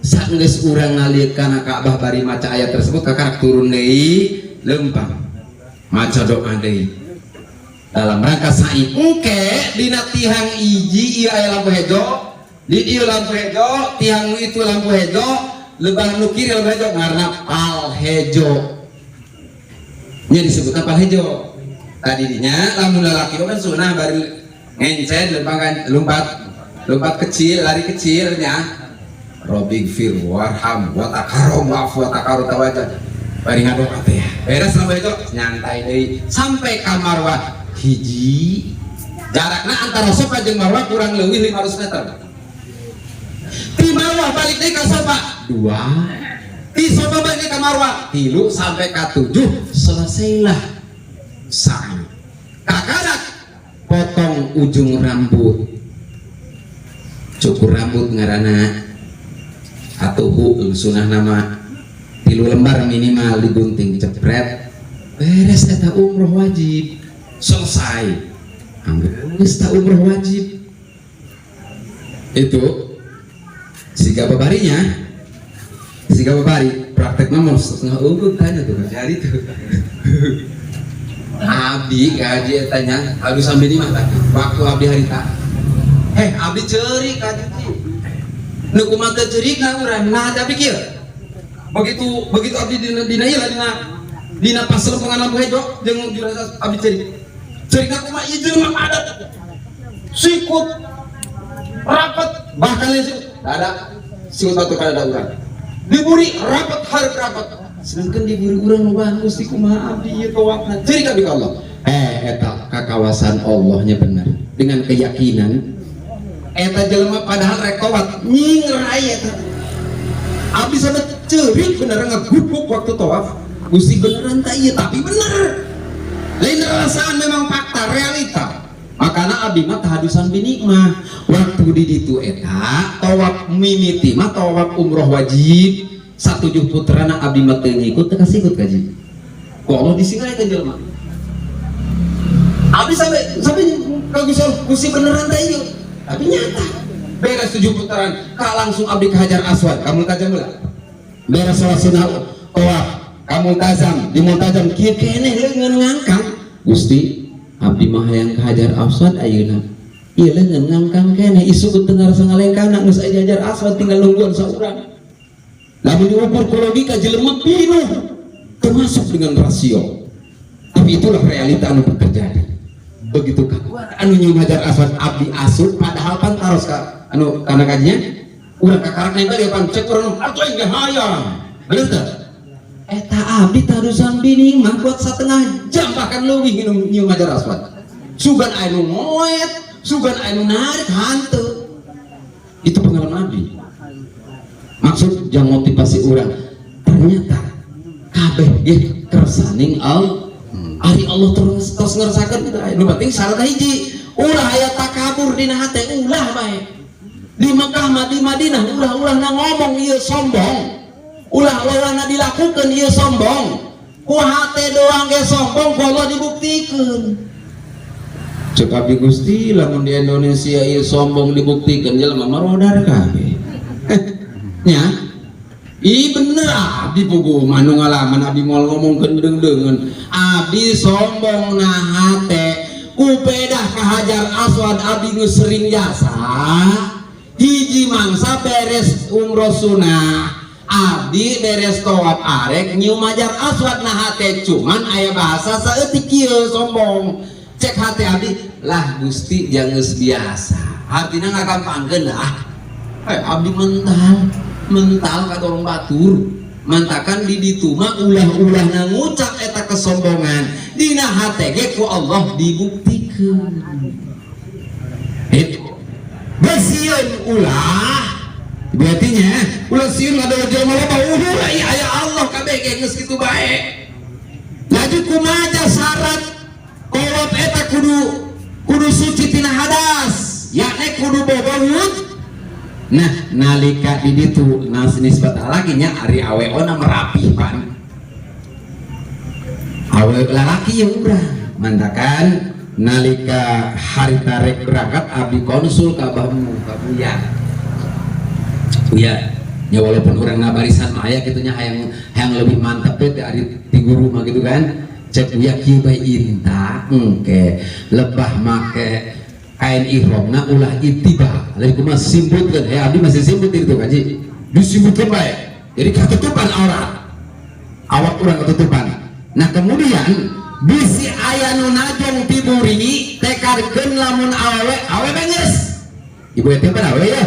Speaker 1: Sanggeus urang ngalieu kana Ka'bah bari maca ayat tersebut, kakarak turun deui lempang, maca doa deui dalam rangka sa'i. Engke dina tihang iji ieu aya lampu hejo, di dieu lampu hejo, tiang itu lampu hejo, lebah nu kiri lampu hejo, ngaranna pal hejo nya, disebutna pal hejo. Tadi dinya lamun lalaki kan sunah bari ngencen lempang kan, lompat lompat kecil, lari kecil nya, Robbighfir warham wa takarom wa'fu wa takaru tawajjah, bari ngadoa teh. Beres lampu hejo, nyantai deui sampai ka Marwah hiji. Jarakna antara Sofa jeung Marwah kurang lebih 500 meter. Di Marwah balik deui ka Sofa dua, di Sofa balik deui ka Marwah tilu, sampai ka 7, selesailah sa'i. Kakarak potong ujung rambut, cukur rambut ngaranna, atau sunah nama 3 lembar minimal, digunting cepret, beres eta umroh wajib selesai. Anggeus tak umroh wajib itu siga babarinya, siga babari prakteknya mau setengah unggul kan itu jadi tuh. Abdi kaji eta nya abdi sambil di mah waktu abdi harita. Heh, abdi ceurik kaji. Nu kumaha teu ceurikna urang? Nah, tapi kieu. Begitu begitu abdi dina dina ieu lah, dina dina paselempongan lampu hejo jeung jurasa abdi ceurik. Ceurikna kumaha? Ieu jelema padat. Sikut rapat, bahkan lain sikut. Ada sikut batu kada urang. Diburi rapat, hareup rapat. Sedangkan diburi urang loba. Gusti, kumaha abdi ieu tawafna? Ceurik abdi ka Allah. Eh, eta kakawasan Allahnya bener. Dengan keyakinan eta jelema padahal rek tawaf nyingrai eta. Abdi sampai ceurik bener, ngeguguk waktu tawaf. Gusti, beneran tak iya? Tapi bener. Lain rasaan, memang fakta realita. Makanya abdi mah tahadusan binikmah waktu di ditu eta tawaf mimiti mah tawaf umroh wajib satujuh putrana, abdi mah teu ngikut, teu kasikut kaji. Ku Allah disingrai ka jelema. Abdi sampai sampai ka Gusti Allah, Gusti, beneran tak iya? Tapi nyata beres tujuh putaran ka langsung abdi ke Hajar Aswad, ka Multazam lah. Beres sholat sunnah tawaf ka Multazam, di Multazam kieu keneh leungeun ngangkang. Gusti, abdi mah hayang ke Hajar Aswad ayeuna. Ieu leungeun ngangkang keneh, isuk teu ngarasa ngalengkahna, geus aya Hajar Aswad, tinggal nungguan saurang. Lamun diukur ku logika, jelema pinuh, termasuk dengan rasio, tapi itulah realita anu terjadi. Begitu keluar anu nyium Hajar Aswad, abdi asup, padahal pan taros ka anu kana kajinya urang kakarak nempel ya pan cek urang atuh aing ge hayang, bener teu? Eta abdi tarusan bini mah buat setengah jam bahkan leuwih nyium nyium Hajar Aswad. Sugan aya nu moet, sugan aya nu narik, hanteu. Itu pengalaman abdi, maksud jang motivasi urang. Ternyata kabeh ge kersaning Allah. Ari Allah terus terus ngersakeun kitu. Nu penting syarat hiji, ulah aya takabur dina hate, ulah bae. Di Mekah mah, di Madinah, ulah-ulah na ngomong ieu sombong. Ulah-ulah na dilakukeun ieu sombong. Ku hate doang ge sombong, ku Allah dibuktikeun. Cek abdi, Gusti, lamun di Indonesia ieu sombong dibuktikan, jelema marodar kabeh. Nya. Ih, bener, abdi puguh mah nu ngalaman, abdi moal ngomongkeun deung-deungeun. Abdi sombong na hate ku pedah ka Hajar Aswad, abdi geus sering jasa. Hiji mangsa beres umroh sunah, abdi beres tawaf arek nyium Hajar Aswad, na hate cuman aya bahasa saeutik kieu, sombong. Cek hate abdi lah, Gusti, jangan geus biasa. Artinya ngagampangkeun lah. Eh, abdi mental mental kata orang batur, mantakan di ditu mah ulah-ulah na ngucap eta kesombongan dina hate ge ku Allah dibuktikeun. Itu besieun ulah, berarti nya ulah sieun ada jelema loba, ulah ieu aya Allah kabeh ge, geus kitu bae. Lanjut, kumaha syarat tawaf eta? Kudu kudu suci tina hadas, yakni kudu boga wudhu. Nah, nalika di ditu nas nisbat lagi nya, ari aweona merapih pan. Awe lalaki yang urang. Mantakan nalika hari tarek berangkat, abdi konsul ka abahmu, ka Buya. Buya, ya walaupun urang barisan mah aya kitu nya, hayang hayang lebih mantep teh ari ti guru mah gitu kan. Cek Buya, kieu bae inta engke lebah make kain ihramna ulah ittiba, lain kumaha, simbutkeun. Eh, abdi masih simbut itu kaji, disimbutkeun bae, jadi ketutupan aurat awak urang ketutupan. Nah, kemudian bisi aya nu najong ti buri, tekarkeun lamun awewe, awewe geus ibu eta pan awewe ya,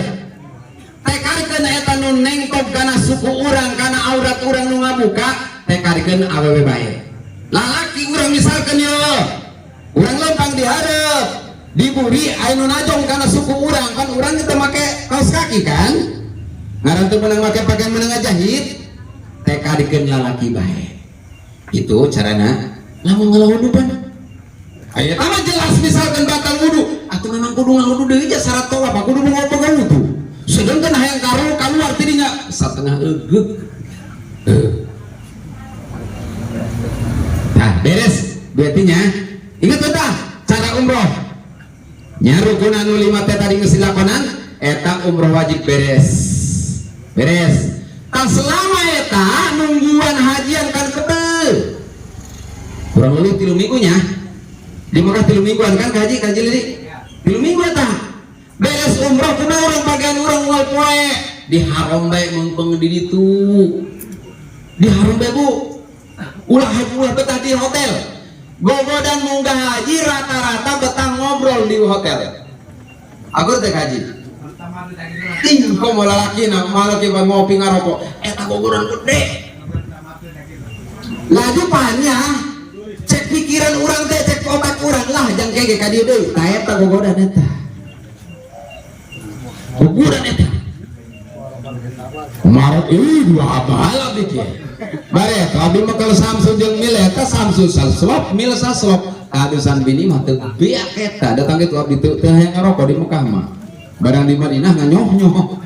Speaker 1: tekarkeun eta nu nengkok kana suku urang, kana aurat urang nu ngabuka, tekarkeun awewe bae. Lalaki urang misalkan yo urang lempang di hareup, diburi aya nu najong kana suku urang, kan urang kita make kaos kaki kan, ngaran teu meunang make pakaian meunang ngajahit, tekarkeun lalaki bae. Itu carana. Lamun ngalawudupan aya mah jelas misalkan batal wudu atau memang kudu ngawudu deui aja, syarat tawaf kudu boga wudu, sedangkan hayang karu keluar tidinya setengah egeuk. Eh. Nah, beres berarti nya. Ingat tah cara umroh nya, rukun anu lima teh tadi geus dilakonan, eta umroh wajib beres. Beres. Tah, selama eta nungguan hajian kan kebel. Kurang lebih 3 minggunya di Mekah, 3 mingguan kan kaji kaji lili 3 minggu eta. Beres umroh kumaha urang bagian urang unggal poe di haram bae, meungpeung di ditu di haram bae, Bu. Ulah ulah betah di hotel. Gogodan munggah haji rata-rata betah ngobrol di hotel. Agur teh haji. Ih, kok mau lalaki na, malah kita ngopi ngarokok. Eta gogodan gede. Laju pannya, cek pikiran urang teh, cek otak urang lah, jangan kayak ka dieu deui. Tah eta gogodan eta. Gogodan eta. Marot ih dua abal abdi kieu. Bare, abdi mah kalau Samsu jeung mil eta Samsu saslop, mil saslop. Kadusan bini mah teu beak eta, datang kitu abdi teu teu hayang ngarokok di Mekah mah. Barang di Madinah nganyoh-nyoh.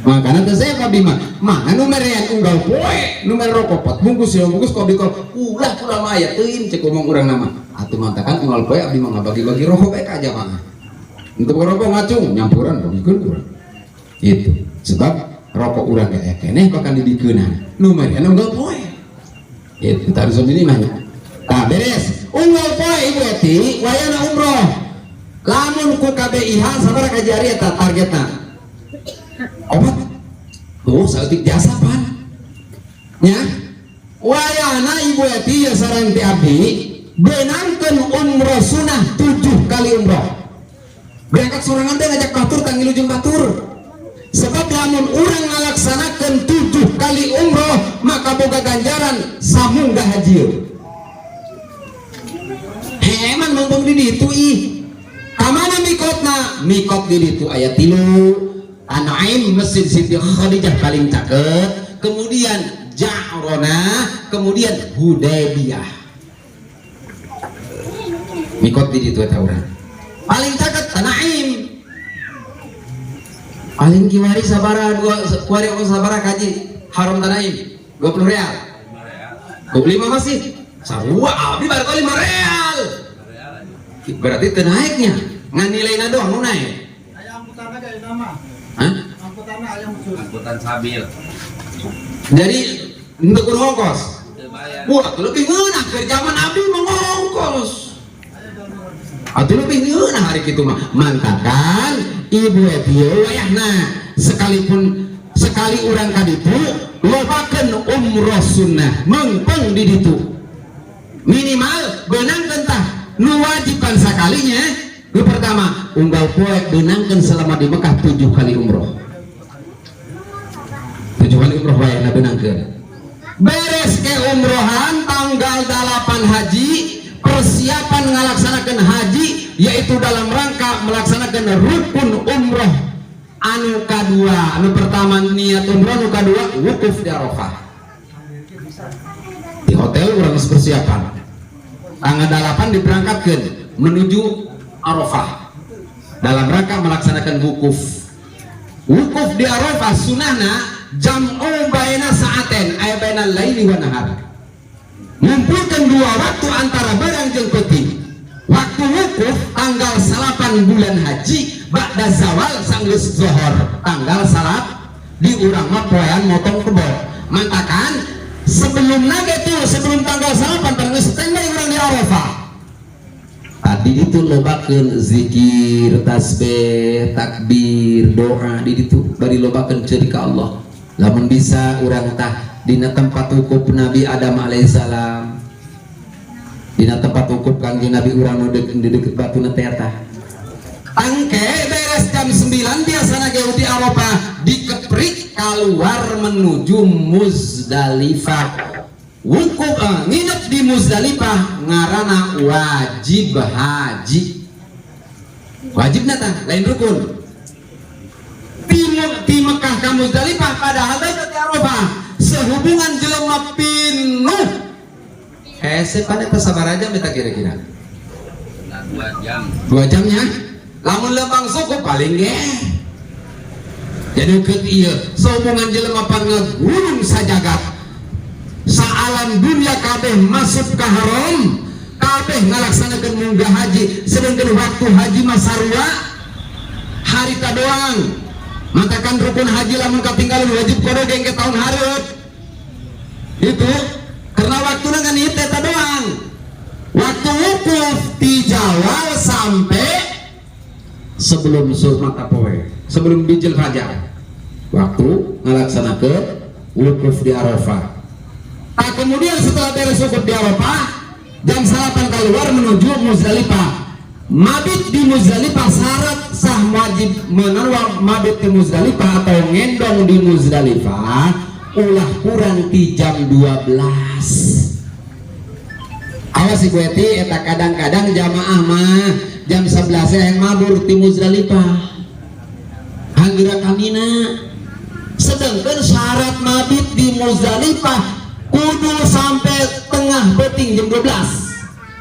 Speaker 1: Makanya teh saya abdi mah, mana nu merean unggal poe, nu mere rokok pot bungkus ya bungkus kok dikol. Ulah kurang mah aya teuing cek omong urang nama. Atuh mantakan unggal poe abdi mah ngabagi-bagi rokok bae ka jamaah. Untuk rokok ngacung nyampuran bagikeun urang. Itu sebab rokok urang ge aya keneh bahkan dibikeunan. Nu merean unggal poe. Itu tadi ini mah. Tah beres. Unggal poe Ibu Eti wayana umroh. Lamun ku KBIH sabaraha kajari eta targetna? Obat. Tuh saeutik jasa pan. Nya. Wayana Ibu Eti ya sareng ti abdi beunangkeun umroh sunah 7 kali umroh. Berangkat sorangan teh ngajak batur tah ngilu jeung batur. Sebab lamun urang ngalaksanakeun 7 kali umroh maka boga ganjaran samunggah haji. Heman mumpung di ditu ih. Kamana mikotna? Mikot di ditu aya tilu. Tan'im Masjid Siti Khadijah paling caket, kemudian Ja'rona, kemudian Hudaybiyah. Mikot di ditu eta urang. Paling caket Tan'im. Paling kiwari sabara dua kuari ongkos sabara kaji haram Tan'im 20 real. 25 masih. Sarua abdi baru 5 real. Berarti teu naiknya. Ngan nilaina doang nu naik.
Speaker 3: Ayam angkutan aja nama.
Speaker 1: Hah?
Speaker 3: Angkutan ayam khusus.
Speaker 2: Angkutan sabil.
Speaker 1: Jadi untuk kudu ongkos.
Speaker 2: Teu bayar.
Speaker 1: Wah, lebih ngeunah keur zaman abdi mah ngongkos. Atuh lebih ngeunah hari kitu mah. Mantakan Ibu Eti wayahna sekalipun sekali urang ka ditu lobakeun umroh sunnah meungpeung di ditu. Minimal beunangkeun tah nu wajiban sakalinya. Nu pertama unggal poe beunangkeun selama di Mekah 7 kali umroh. 7 kali umroh wayahna beunangkeun. Beres ke umrohan tanggal 8 haji, persiapan ngalaksanakan haji yaitu dalam rangka melaksanakan rukun umroh anu kadua. Anu pertama niat umroh, anu kadua wukuf di Arafah. Di hotel urang geus persiapan tanggal 8 diberangkatkan menuju Arafah dalam rangka melaksanakan wukuf. Wukuf di Arafah sunahna jam'u baina sa'aten ay baina laili wa nahar, ngumpulkan dua waktu antara beurang jeung peuting. Waktu wukuf tanggal 9 bulan haji ba'da zawal sanggeus zohor tanggal salap. Di urang mah poean motong kebo, mantakan sebelum naga itu sebelum tanggal 9 tanggal standby urang di Arafah. Tadi itu lobakeun zikir, tasbih, takbir, doa di ditu bari lobakeun ceurik ka Allah. Lamun bisa urang tah dina tempat wukuf Nabi Adam alaihissalam, dina tempat wukuf Kangjeng Nabi urang nu di deket batu teh tah. Angke beres jam 9 biasana ge di Arafah dikeprik keluar menuju Muzdalifah. Wukuf nginep di Muzdalifah ngarana wajib haji. Wajib tah lain rukun. Di Mekah ka Muzdalifah padahal teh di Arafah sehubungan jelema pinuh hese pan eta sabaraha jam eta kira-kira?
Speaker 2: Nah, 2 jam.
Speaker 1: 2 jamnya lamun lembang suku paling ge jadi deket iya sehubungan jelema pan ngegulung sajagat saalam dunia kabeh masuk ke haram kabeh ngalaksanakeun munggah haji, sedangkan waktu haji mah sarua harita doang. Matakan rukun haji lamun katinggalan wajib qada ge engke tahun hareup itu karena waktuna kan ieu eta doang. Ti jawal sampai sebelum mata poe, sebelum bijil fajar, waktu ngalaksanakeun wukuf di Arafah. Nah, kemudian setelah beres wukuf di Arafah, jam 9 keluar menuju Muzdalifah. Mabit di Muzdalifah, syarat sah wajib menerwa mabit di Muzdalifah atau ngendong di Muzdalifah ulah kurang di jam 12. Awas Ibu Eti, eta kadang-kadang jamaah mah jam 11 yang mabur di Muzdalifah, hanggeura ka Mina. Sedangkan syarat mabit di Muzdalifah kudu sampai tengah peuting jam 12.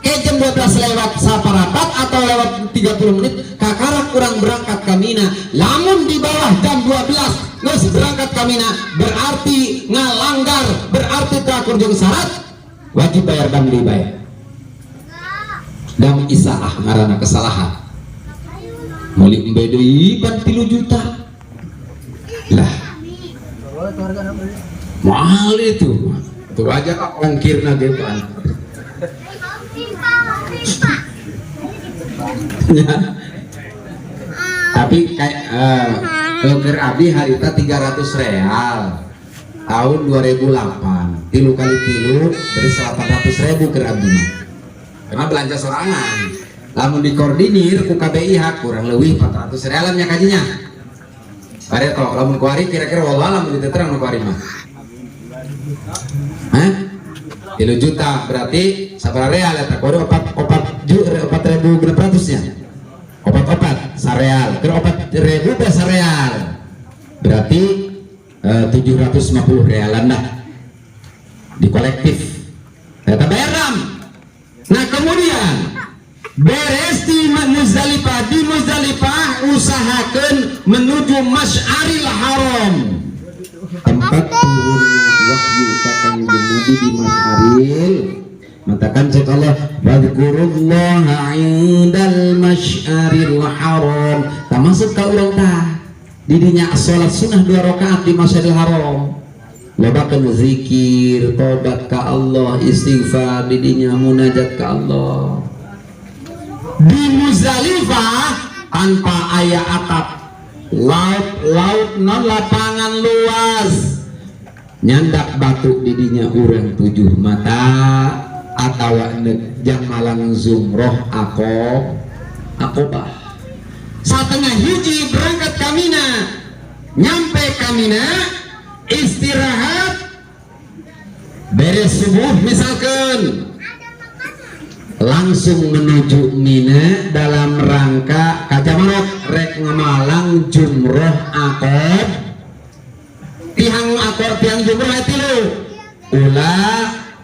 Speaker 1: Kayak jam 12 lewat saparapat atau lewat 30 menit kakarak kurang berangkat ka Mina. Lamun di bawah jam 12 geus berangkat ka Mina, berarti ngalanggar, berarti teu akur jeung syarat, wajib bayar dam deui bae. Dam isaah ngaranna, kesalahan. Meuli embe deui pan 3 juta lah, mahal itu. Tuh aja ongkirna ge pan. Ya. Tapi kayak keur abdi harita 300 real tahun 2008, tilu kali tilu beri 800 ribu ke abdi mah, karena belanja sorangan. Lamun dikoordinir ku KBIH kurang lebih 400 realan nya kajinya. Bareto lamun kuari kira-kira, wallah lamun diterang nu kuari mah. Hah? 3 juta berarti sabaraha real eta? Kudu opat opat ju 4.600 nya, opat opat sareal ke 4.000 belas sareal, berarti 750 realan dah di kolektif eta bayar dam. Nah, kemudian beres di Muzdalifah, di Muzdalifah usahakan menuju Masy'aril Haram, tempat turunnya wahyu ka Kanjeng Nabi di Masy'aril. Matakan cek Allah, wadhkurullaha indal masy'aril haram. Tak masuk ka urang tah didinya salat sunnah dua rakaat di Masy'aril Haram, lobakeun zikir, tobat ka Allah, istighfar didinya, munajat ka Allah. Di Muzdalifah tanpa aya atap, laut laut non lapangan luas, nyandak batu didinya urang tujuh mata atau jang malang zumroh ako akobah. Setengah hiji berangkat ka Mina, nyampe ka Mina istirahat, beres subuh misalkan langsung menuju Mina dalam rangka kajamarot rek ngemalang jumroh akob. Tiang akor, tiang jumroh tilu, ula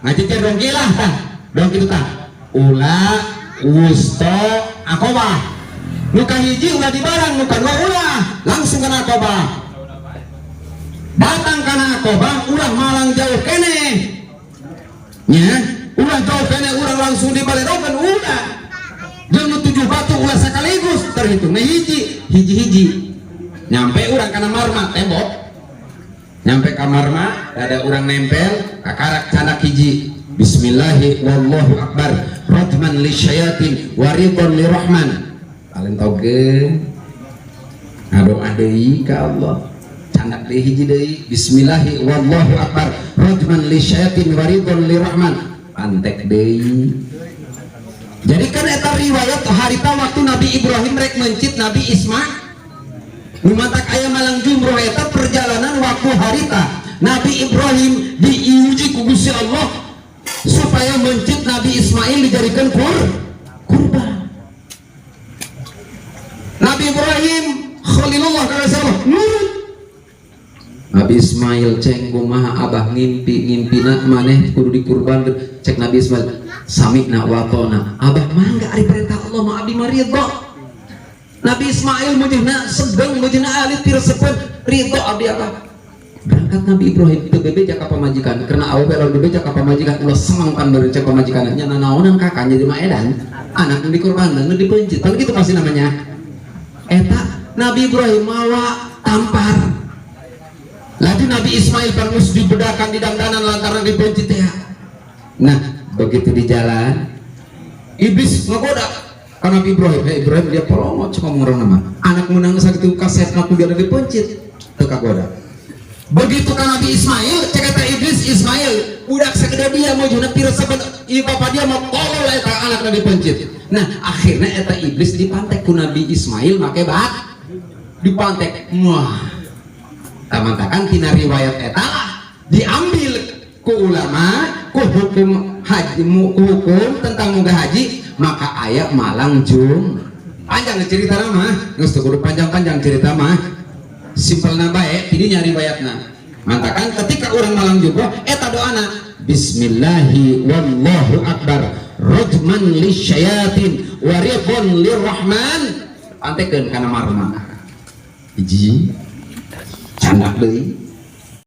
Speaker 1: ngacicer dongki lah tah, dongki itu tah, ula, wusto, akobah. Nu kahiji ulah di barang, nu kadua ulah, langsung kana akobah. Datang kana akobah ulah malang jauh keneh nya, ulah jauh keneh, urang langsung dibalerokan ulah. Jeung nu tujuh batu ulah sekaligus, terhitung hiji hiji hiji. Nyampe urang kana marma, tembok, nyampe ka marma ada urang nempel kakarak candak hiji, bismillahi wallahu akbar, rajman li syayatin waridon li rahman. Paling toge ngadoa deui ka Allah, candak deui hiji deui, bismillahi wallahu akbar, rajman li syayatin waridon li rahman, pantek deui. Jadi kan eta riwayat harita waktu Nabi Ibrahim rek mencit Nabi Ismail. Lumatak aya malang jumroh eta perjalanan waktu harita Nabi Ibrahim diuji ku Gusti Allah supaya mencit Nabi Ismail dijadikan kurban. Nabi Ibrahim Khalilullah alaihi nurut. Nabi Ismail, "Ceng, kumaha abah ngimpi, ngimpina maneh kudu dikurban?" Cek Nabi Ismail, "Sami'na wa ata'na, abah. Mangga, ari perintah Allah mah abdi mah ridho." Nabi Ismail mujihna sedeng, mujihna alit tiresepeun, "Ridho abdi, abah." Berangkat Nabi Ibrahim teu bebeja ka pamajikan karena awewe lamun bebeja ka pamajikan ulah seneng kan. Baru cek pamajikan nya, "Nanaonan kakak jadi mah edan anak nu dikurbankeun, nu dipencit?" Kan gitu pasti namanya. Eta Nabi Ibrahim mawa tampar. Laju Nabi Ismail bagus dibedakan di dandanan lantaran dipencit ya. Nah, begitu di jalan Iblis ngagoda ka Nabi Ibrahim. "Hey Ibrahim, dia polongot," cuma ngomong nama anak menang sakitu kasetna ku dia dipencit, teu kagoda. Begitu ka Nabi Ismail, cek kata iblis, "Ismail budak sagede dia mau juna piresepan ieu bapak dia mau tolol eta anakna dipencit." Nah, akhirnya eta iblis dipantek ku Nabi Ismail make bat, dipantek. Wah, tamantakan tina riwayat eta lah diambil ku ulama ku hukum haji, ku hukum tentang munggah haji, maka aya malang jum. Panjang cerita mah, geus teu kudu panjang-panjang cerita mah, simpelna bae tidinya riwayatna. Mantakan ketika orang malang jumroh eta doana, "Bismillahi wallahu akbar, rajman lisyayatin wa ridwan lirrahman." Antekeun kana marma hiji, candak deui.